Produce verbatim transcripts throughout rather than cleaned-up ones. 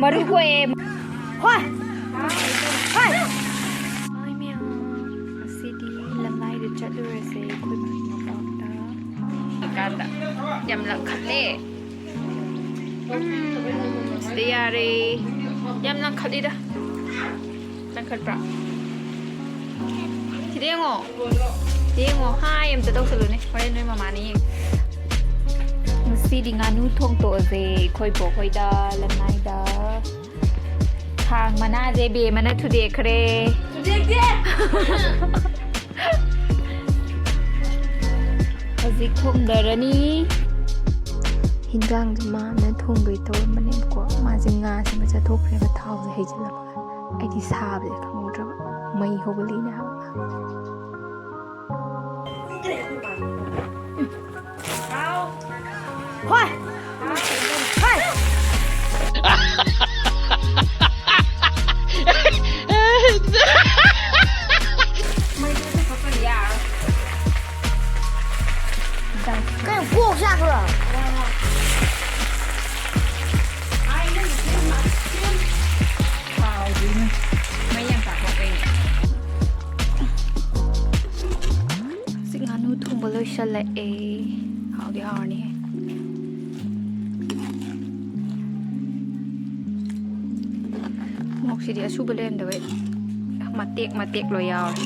ꯃꯔꯨ ꯀꯣꯛꯑꯦ꯫ ꯍꯣꯏ꯫ ꯍꯣꯏ꯫ ꯍꯣꯏ ꯃꯌꯥꯝ, ꯉꯁꯤꯗꯤ ꯂꯝꯂꯥꯏꯗ ꯆꯠꯂꯨꯔꯁꯦ ꯑꯩꯈꯣꯏ ꯃꯥꯒꯤ ꯃꯄꯥꯝꯗ꯫ ꯀꯥꯟꯗ ꯌꯥꯝ ꯂꯪꯈꯠꯂꯦ꯫ ꯎꯝ, ꯁꯤꯗ ꯌꯥꯔꯦ꯫ ꯌꯥꯝ ꯂꯪꯈꯠꯂꯤꯗ꯫ ꯂꯪꯈꯠꯄ꯭ꯔꯥ? ꯁꯤꯗ ꯌꯦꯡꯉꯣ꯫ ꯁꯤꯗ ꯌꯦꯡꯉꯣ꯫ ꯍꯥꯏ ꯑꯝꯇ ꯇꯧꯁꯜꯂꯨꯅꯦ꯫ ꯍꯣꯔꯦꯟ ꯅꯣꯏ ꯃꯃꯥꯅ ꯌꯦꯡꯉꯦ꯫ ꯉꯁꯤꯗꯤ ꯉꯥꯅꯨ ꯊꯣꯡꯇꯣꯛꯑꯁꯦ ꯑꯩꯈꯣꯏ ꯕꯣꯛ ꯍꯣꯏꯗ, ꯂꯝꯂꯥꯏꯗ꯫ ꯈꯥꯡ ꯃꯅꯥꯁꯦ ꯕꯦꯝꯃꯅ ꯊꯨꯗꯦꯛꯈ꯭ꯔꯦ꯫ ꯊꯨꯗꯦꯛꯇꯦ꯫ ꯍꯧꯖꯤꯛ ꯊꯣꯡꯗꯔꯅꯤ꯫ ꯍꯤꯟꯖꯥꯡꯁꯦ ꯃꯥꯅ ꯊꯣꯡꯗꯣꯏ ꯇꯧꯔꯝꯕꯅꯦꯕꯀꯣ꯫ ꯃꯥꯁꯦ ꯉꯥꯁꯦ ꯃꯆꯠꯊꯣꯛꯈ꯭ꯔꯦꯕ, ꯊꯥꯎꯁꯦ ꯍꯩꯖꯤꯜꯂꯝꯃꯒ꯫ ꯑꯩꯗꯤ ꯁꯥꯕꯁꯦ ꯈꯪꯍꯧꯗ꯭ꯔꯕ꯫ ꯃꯩ ꯍꯧꯒꯠꯂꯛꯏꯅꯦ ꯍꯥꯏꯕ꯫ ꯍꯣꯏ꯫ ꯍꯣꯏ꯫ ꯀꯩꯅꯣ ꯀꯣꯛ ꯆꯥꯛꯄ꯭ꯔꯣ? ꯀꯥꯎꯗꯣꯏꯅꯦ꯫ ꯃꯩ ꯌꯥꯝ ꯆꯥꯊꯣꯛꯄꯩꯅꯦ꯫ ꯍꯧꯖꯤꯛ ꯉꯥꯅꯨ ꯊꯣꯡꯕ ꯂꯣꯏꯁꯜꯂꯛꯑꯦ꯫ ꯍꯥꯎꯗꯤ ꯍꯥꯎꯔꯅꯤꯍꯦ꯫ ꯃꯣꯔꯣꯛꯁꯤꯗꯤ ꯑꯁꯨꯕ ꯂꯩꯔꯝꯗꯕꯩ ꯃꯇꯦꯛ ꯃꯇꯦꯛ ꯂꯣꯏ ꯌꯥꯎꯔꯦ꯫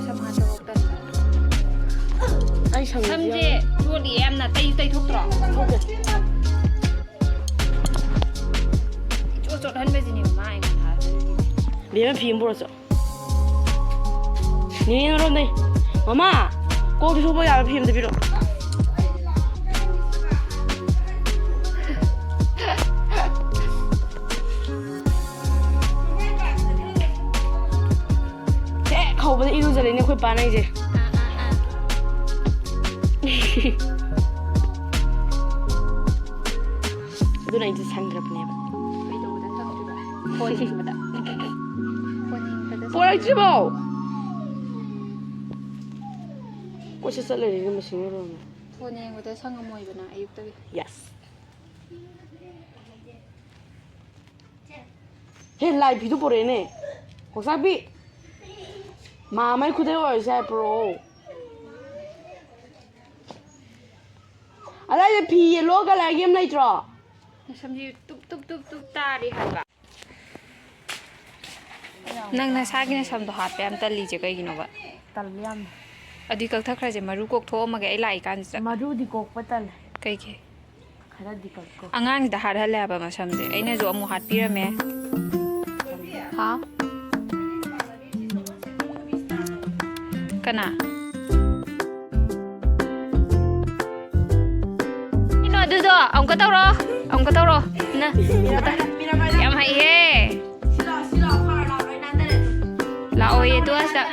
ꯁꯝ ꯍꯥꯠꯇꯣꯛ ꯇꯟꯕ꯫ ꯑꯩ ꯁꯝꯁꯦ ꯁꯝꯁꯦ ꯌꯥꯝ ꯆꯣꯠꯂꯤ ꯌꯥꯝꯅ꯫ ꯇꯩ-, ꯇꯩꯊꯣꯛꯇ꯭ꯔꯣ? ꯊꯣꯛꯇꯦ꯫ ꯏꯆꯣꯠ ꯆꯣꯠꯍꯟꯕꯁꯤꯅꯦꯕ ꯃꯥ ꯑꯩꯉꯣꯟꯗ ꯍꯥꯏꯔꯤꯁꯦ꯫ ꯕꯦꯝꯃ, ꯐꯤ ꯑꯃ ꯄꯨꯔꯛꯑꯣ ꯆꯣ꯫ ꯅꯦꯅꯦ ꯅꯔꯣꯝꯗꯩ꯫ ꯃꯃꯥ, ꯀꯣꯛ ꯁꯨꯕ ꯌꯥꯕ ꯐꯤ ꯑꯝꯇ ꯄꯤꯔꯛꯑꯣ꯫ ꯍꯦꯛ ꯍꯧꯕꯗ ꯏꯔꯨꯖꯔꯦꯅꯦ ꯑꯩꯈꯣꯏ ꯄꯥꯅ ꯑꯩꯁꯦ꯫ ꯑꯗꯨꯅ ꯑꯩꯁꯦ ꯁꯪꯈ꯭ꯔꯕꯅꯦꯕ꯫ ꯀꯩꯗꯧꯕꯗ ꯊꯛꯇꯣꯏꯕ? ꯐꯣꯟ ꯌꯦꯡꯕꯗ꯫ ꯄꯣꯔꯛꯇ꯭ꯔꯤꯕꯣ? ꯀꯣꯏꯆꯠ ꯆꯠ ꯂꯩꯔꯦꯅꯦ ꯃꯁꯤ ꯃꯔꯣꯟ ꯑꯃ꯫ ꯐꯣꯟ ꯌꯦꯡꯕꯗ ꯁꯪꯉꯝꯃꯣꯏꯕ ꯅꯪ ꯑꯌꯨꯛꯇꯒꯤ꯫ Yes꯫ ꯍꯦ, ꯂꯥꯏ ꯐꯤꯗꯨ ꯄꯨꯔꯛꯑꯦꯅꯦ꯫ ꯀꯣꯛꯆꯥꯛꯄꯤ꯫ ꯃꯥꯃꯩ ꯈꯨꯗꯩ ꯑꯣꯏꯔꯁꯨ ꯌꯥꯏ, ꯄꯨꯔꯛꯑꯣ꯫ ꯑꯗꯥꯏꯗ ꯐꯤ yellow colourꯒꯤ ꯑꯃ ꯂꯩꯇ꯭ꯔꯣ? ꯅꯁꯝꯁꯤ ꯇꯨꯞ ꯇꯨꯞ ꯇꯨꯞ ꯇꯨꯞ ꯇꯥꯔꯤ ꯍꯥꯏꯕ꯫ ꯅꯪ ꯅꯁꯥꯒꯤ ꯅꯁꯝꯗꯣ ꯍꯥꯠꯄ ꯌꯥꯝ ꯇꯜꯂꯤꯁꯦ ꯀꯩꯒꯤꯅꯣꯕ? ꯇꯜꯂꯤ ꯌꯥꯝ꯫ ꯑꯗꯨꯗꯤ ꯀꯛꯊꯈ꯭ꯔꯁꯦ, ꯃꯔꯨ ꯀꯣꯛꯊꯣꯛꯑꯝꯃꯒꯦ ꯑꯩ ꯂꯥꯛꯏꯀꯥꯟꯁꯤꯗ꯫ ꯃꯔꯨꯗꯤ ꯀꯣꯛꯄ ꯇꯜꯂꯦ꯫ ꯀꯩꯒꯤ? ꯈꯔꯗꯤ ꯀꯛꯀꯣ꯫ ꯑꯉꯥꯡꯁꯤꯗ ꯍꯥꯠꯍꯜꯂꯦ ꯍꯥꯏꯕ ꯃꯁꯝꯁꯦ꯫ ꯑꯩꯅꯁꯨ ꯑꯃꯨꯛ ꯍꯥꯠꯄꯤꯔꯝꯃꯦ꯫ ꯍꯥ? ꯀꯅꯥ? ꯀꯩꯅꯣ ꯑꯗꯨꯗꯣ? ꯑꯃꯨꯛꯀ ꯇꯧꯔꯣ꯫ ꯑꯃꯨꯛꯀ ꯇꯧꯔꯣ꯫ ꯅ-, ꯑꯃꯨꯛꯀ ꯇꯧ-, ꯌꯥꯝ ꯍꯩꯍꯦ꯫ ꯂꯥꯛꯑꯣꯌꯦ, ꯇꯨ ꯑꯁꯤꯗ꯫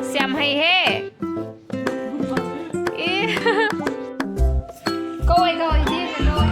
ꯑꯁ, ꯌꯥꯝ ꯍꯩꯍꯦ꯫ ꯑꯦ꯫ ꯀꯧꯋꯦ, ꯀꯧꯋꯦ, ꯏꯆꯦ ꯀꯧꯋꯦ꯫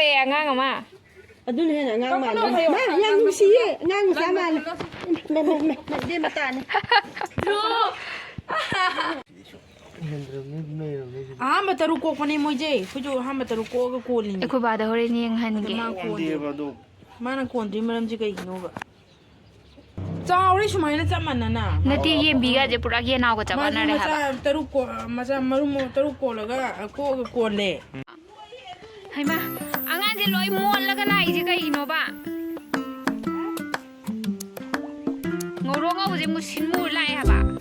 ꯑꯦ, ꯑꯉꯥꯡ ꯑꯃ꯫ ꯑꯗꯨꯅ ꯍꯦꯟꯅ ꯑꯉꯥꯡ ꯃꯥꯜꯂꯦ꯫ ꯃꯥ ꯌꯥꯝ ꯅꯨꯡꯁꯤꯌꯦ꯫ ꯑꯉꯥꯡ ꯃꯆꯥ ꯃꯥꯜꯂꯦ꯫ ꯃꯦ, ꯃꯦ, ꯃꯦ, ꯃꯦ, ꯏꯕꯦꯝꯃ ꯇꯥꯅꯤ꯫ ꯑꯍꯥꯟꯕ ꯇꯔꯨꯛ ꯀꯣꯛꯄꯅꯦ ꯃꯣꯏꯁꯦ꯫ ꯑꯩꯈꯣꯏꯁꯨ ꯑꯍꯥꯟꯕ ꯇꯔꯨꯛ ꯀꯣꯛꯑꯒ ꯀꯣꯜꯂꯤꯅꯦ꯫ ꯑꯩꯈꯣꯏ ꯕꯥꯗ ꯍꯣꯔꯦꯟ ꯌꯦꯡꯍꯟꯒꯦ꯫ ꯑꯗꯣ ꯃꯥ ꯀꯣꯟꯗꯦ꯫ ꯃꯥꯅ ꯀꯣꯟꯗ꯭ꯔꯤ ꯃꯔꯝꯁꯦ ꯀꯩꯒꯤꯅꯣꯕ? ꯆꯥꯎꯔꯦ ꯁꯨꯃꯥꯏꯅ ꯆꯞ ꯃꯥꯟꯅꯅ꯫ ꯅꯠꯇꯦ, ꯌꯦꯟꯕꯤꯒꯁꯦ ꯄꯨꯔꯥ ꯌꯦꯅꯥꯎꯒ ꯆꯞ ꯃꯥꯟꯅꯔꯦ ꯍꯥꯏꯕ꯫ ꯃꯆꯥ ꯇꯔꯨꯛ ꯀꯣ-, ꯃꯆꯥ ꯃꯔꯨꯝ ꯇꯔꯨꯛ ꯀꯣꯜꯂꯒ ꯀꯣꯛꯑꯒ ꯀꯣꯜꯂꯦ꯫ ꯍꯩꯃꯥ, ꯑꯉꯥꯡꯁꯦ ꯂꯣꯏ ꯃꯣꯠꯂꯒ ꯂꯥꯛꯏꯁꯦ ꯀꯩꯒꯤꯅꯣꯕ? ꯉꯧꯔꯣꯛ ꯉꯧꯕꯁꯦ ꯃꯨꯁꯤꯟ ꯃꯨꯔ ꯂꯥꯛꯑꯦ ꯍꯥꯏꯕ꯫